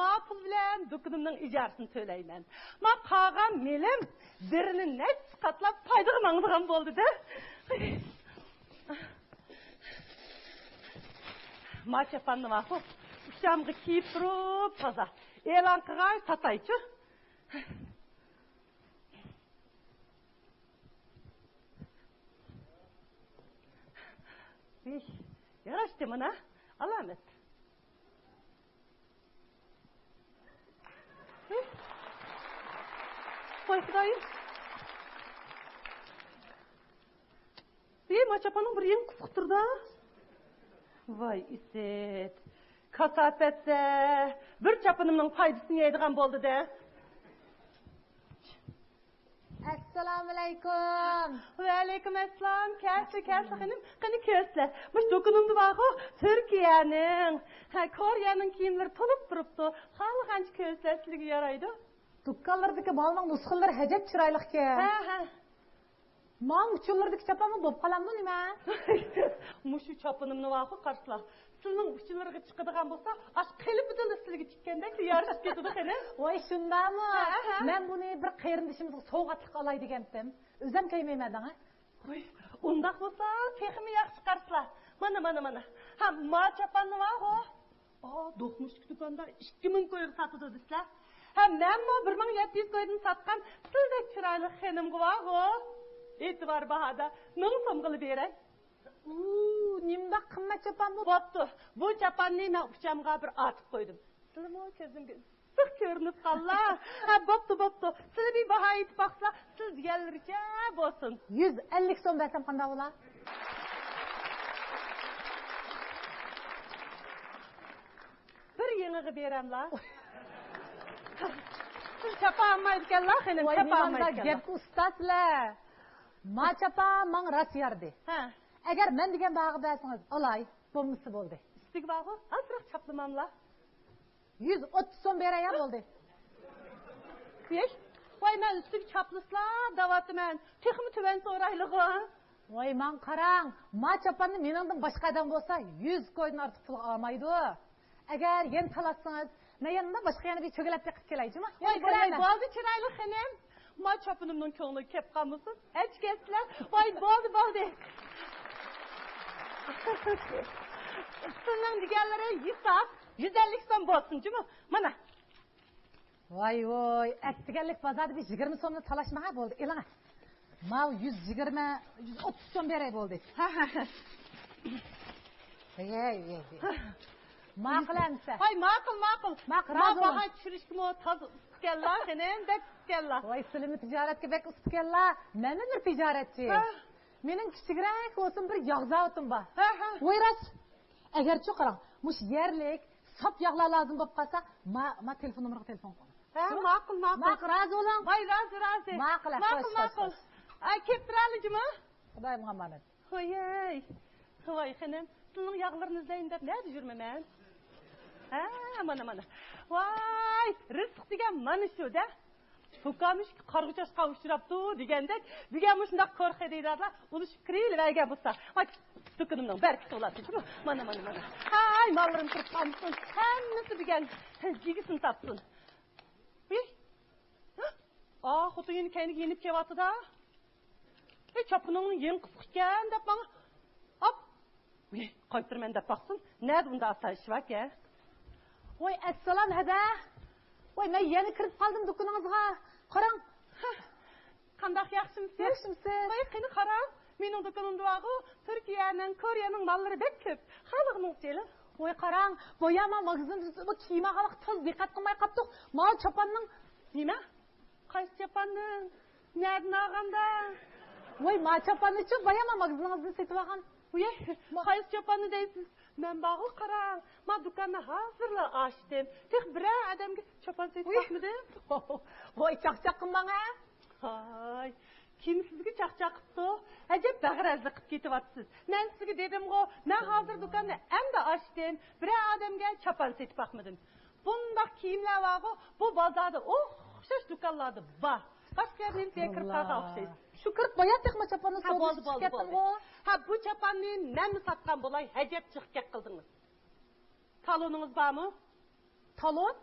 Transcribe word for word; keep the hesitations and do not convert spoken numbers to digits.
ما پۇل بىلەن دۇكىنىمنىڭ ئىجارىسىنى تۆلەيمەن. ما قالغان مېلىم بىرىنى نەچچە قاتلاپ پايدىغا ماڭىدىغان بولدى-دە. ما چاپاننى ماقۇل ئۇچامغا كىيىپ تۇرۇپ تازا ئېلان قىلغاي ساتايچۇ. ھىي، ياراشتى مانا، ئالامەت. ھىي. ۋاي خۇدايىم. ھىي، ما چاپاننىڭ بىر يېڭى قىسقا تۇردا. ۋاي ئىسىت. كاساپەتسە، بىر چاپىنىمنىڭ پايدىسىنى يەيدىغان بولدى-دە. ئەسسالامۇئەلەيكۇم. ۋەئەلەيكۇم ئەسسالام. كەلسە، كەلسە خېنىم، قېنى كۆرسە. مۇشۇ دۇكىنىمدا بارغۇ، تۈركىيەنىڭ، ھە، كورېيەنىڭ كىيىملىرى تولۇپ تۇرۇپتۇ. خالىغانچە كۆرسە سىلىگە يارايدۇ. دۇكانلىرىدىكى مالنىڭ نۇسخىلىرى ئەجەب چىرايلىقكەن. ھە، ھە. ماڭ ئۇچۇرلىرىدىكى چاپانمۇ بولۇپ قالامدۇ نېمە؟ مۇشۇ چاپىنىمنى ۋاخۇ قارىسىلا. سىلنىڭ ئۇچۇرلىرىغا چىقىدىغان بولسا، ئاش قېلىپىدىلا سىلگە تىككەندەك يارىشىپ كېتىدۇ قېنى. ۋاي شۇنداقمۇ؟ ھە، ھە. مەن بۇنى بىر قېرىندىشىمىزغا سوۋغاتلىق ئالاي دېگەنتىم. ئۆزەم كىيمەيمەن دەڭە. ۋاي، ئۇنداق بولسا تېخىمۇ ياخشى قارىسىلا. مانا، مانا، مانا. ھە، ما چاپاننى ۋاخۇ. ئا، دوقمۇشتىكى دۇكاندا ئىككى مىڭ كويغا ساتىدۇ دېسىلە. ھە، مەنمۇ بىر مىڭ يەتتە يۈز كويدىن ساتقان سىلدەك چىرايلىق خېنىمغا بارغۇ. ئېتىبار باھادا مىڭ سومغىلا بېرەي. ئۇ، نېمىنداق قىممەت چاپان بۇ؟ بوپتۇ، بۇ چاپاننى مەن ئۇچامغا بىر ئارتىپ قويدۇم. سىلىمۇ كۆزۈمگە ئىسسىق كۆرۈنۈپ قاللا. ھە، بوپتۇ، بوپتۇ. سىلى بىر باھا ئېيتىپ باقسىلا، سىل دېگەنلىرىچە بولسۇن. يۈز ئەللىك سوم بەرسەم قانداق بولا؟ بىر يېڭىغا بېرەملا. سىز چاپا ئالمايدىكەنلا، خېنىم، ۋاي، چاپا ئالمايدىكەنلا. گەپكە ئۇستازلار. ما چاپا ماڭا راست يارىدى. ھە. ئەگەر مەن دېگەن باھاغا بەرسىڭىز، ئالاي، بولمىسا بولدى. ئۈستىگە بارغۇ، ئازراق چاپلىماملا. يۈز ئوتتۇز سوم بېرەي، ھە، بولدى. ۋاي، مەن ئۈستىگە چاپلىسىلا دەۋاتىمەن. تېخىمۇ تۆۋەن سورايلىغۇ. ۋاي، ماڭا قاراڭ. ما چاپاننى مېنىڭدىن باشقا ئادەم بولسا، يۈز كويدىن ئارتۇق پۇلغا ئالمايدۇ. ئەگەر يەنە تالاشسىڭىز، مەن يەنە باشقا يەنە بىر چۆگىلەپ بېقىپ كېلەي، جۇمۇ؟ ۋاي، يەنە ۋاي، كېلەيمەن. بولدى، چىرايلىق خېنىم. ما چاپىنىمنىڭ كۆڭلىگە كەپ قالمىسۇن. ھەج كەتسىلەر. ۋاي، بولدى، بولدى. سىلىنىڭ دېگەنلىرى ھېساب، يۈز ئەللىك سوم بولسۇن، جۇمۇ؟ مانا. ۋاي ۋوي، ئەتىگەنلىك بازاردا بىر يىگىرمە سومنى تالاشماڭا، بولدى، ئېلىڭە. ماۋۇ يۈز يىگىرمە، يۈز ئوتتۇز سوم بېرەي، بولدى. ھە، ھە، ھە. ھەي، ھەي، ھەي. ماقۇل ئەمسە. ھاي، ماقۇل، ماقۇل. ماقۇل، ما رازى بولۇڭ. باھا چۈشۈرۈشكىمۇ تازا ئۇستىكەنلا، خېنىم، بەك ئۇستىكەنلا. ۋاي، سىلىمۇ تىجارەتكە بەك ئۇستىكەنلا. مەنمۇ بىر تىجارەتچى. ھە. مېنىڭ كىچىكرەك بولسىمۇ بىر ياغ زاۋۇتۇم بار. ھە، ھە. ۋاي، راست. ئەگەرچۇ قاراڭ، مۇشۇ يەرلىك ساپ ياغلار لازىم بولۇپ قالسا، ما، ما تېلېفون نومۇرىغا تېلېفون قىلىڭ. ھە، ماقۇل، ماقۇل. ماقۇل، رازى بولۇڭ. ۋاي، رازى، رازى. ماقۇل، ماقۇل، خوش، ماقۇل. خوش. ئاي، كېلىپ تۇرايلى جۇمۇ. خۇدايىمغا ئامانەت. ھويەي. ۋاي خېنىم، سىلىنىڭ ياغلىرىنى ئىزدەيمەن دەپ نەدە يۈرمىمەن؟ ھە، مانا، مانا. ۋاي، رىزىق دېگەن مانا شۇ-دە. پۇكا مۈشۈك قارغا چاشقان ئۇچراپتۇ دېگەندەك، بۈگۈن مۇشۇنداق كور خېرىدارلار ئۇلىشىپ كىرىۋېرىۋەرگەن بولسا، ۋاي، دۇكىنىمنىڭ بەرىكىتى بولاتتى جۇمۇ. مانا، مانا، مانا. ھاي، ماللىرىم تۇرۇپ قالمىسۇن، ھەممىسى بۈگۈن جىگىسىنى تاپسۇن. ھى؟ ئا، خوتۇن يەنە كەينىگە يېنىپ كېلىۋاتىدۇ. ھەي، چاپىنىڭنىڭ يېڭى قىسقا ئىكەن دەپ ماڭا. ھاپ. ۋىي، قايتۇرىمەن دەپ باقسۇن. نەدە ئۇنداق ئاسان ئىش باركەن؟ ۋاي، ئەسسالام، ھەدە. ۋاي، مەن يەنە كىرىپ قالدىم دۇكىنىڭىزغا. قاراڭ. ھە. قانداق، ياخشىمسىز؟ ياخشىمسىز؟ ۋاي، قېنى قاراڭ. مېنىڭ دۇكىنىمدا بارغۇ، تۈركىيەنىڭ، كورېيەنىڭ ماللىرى بەك كۆپ. خالىغىنىڭىزچە ئېلىڭ. ۋاي، قاراڭ، بايا ما ماگىزىندا بىز بۇ كىيىم ئالغان ۋاقىت تازا دىققەت قىلماي قاپتۇق. ماۋۇ چاپاننىڭ. نېمە؟ قايسى چاپاننىڭ؟ نەدىن ئالغاندا؟ ۋاي، ما چاپاننىچۇ، بايا ما ماگىزىنىڭىزدىن سېتىۋالغان. ۋىي، ما- قايسى چاپاننى دەيسىز؟ مەن بارغۇ، قاراڭ، ما دۇكاننى ھازىرلا ئاچتىم. تېخى بىرەر ئادەمگە چاپان سېتىپ ۋىي. باقمىدىم. ۋاي، چاقچاق قىلماڭ ھە. ھاي، كىم سىزگە چاقچاق قىپتۇ؟ ئەجەب بەغەرەزلىك قىپ كېتىۋاتىسىز. مەن سىزگە دېدىمغۇ، مەن ھازىر دۇكاننى ئەمدى ئاچتىم. بىرەر ئادەمگە چاپان سېتىپ باقمىدىم. بۇنداق كىيىملەر بارغۇ، بۇ بازاردا ئوخشاش دۇكانلاردا بار. باشقا يەردىن نېمىسى كىرىپ قالغان ئوخشايسىز. شۇ كىرىپ بايا تېخىمۇ چاپاننى ھە، سورىدىم، بولدى، چۈشۈپ بولدى، كەتتىم بولدى. ھە، بۇ چاپاننى مەنمۇ ساتقان بولاي، ھەجەپ چىقىپ كەت قىلدىڭىز. تالونىڭىز بارمۇ؟ تالون؟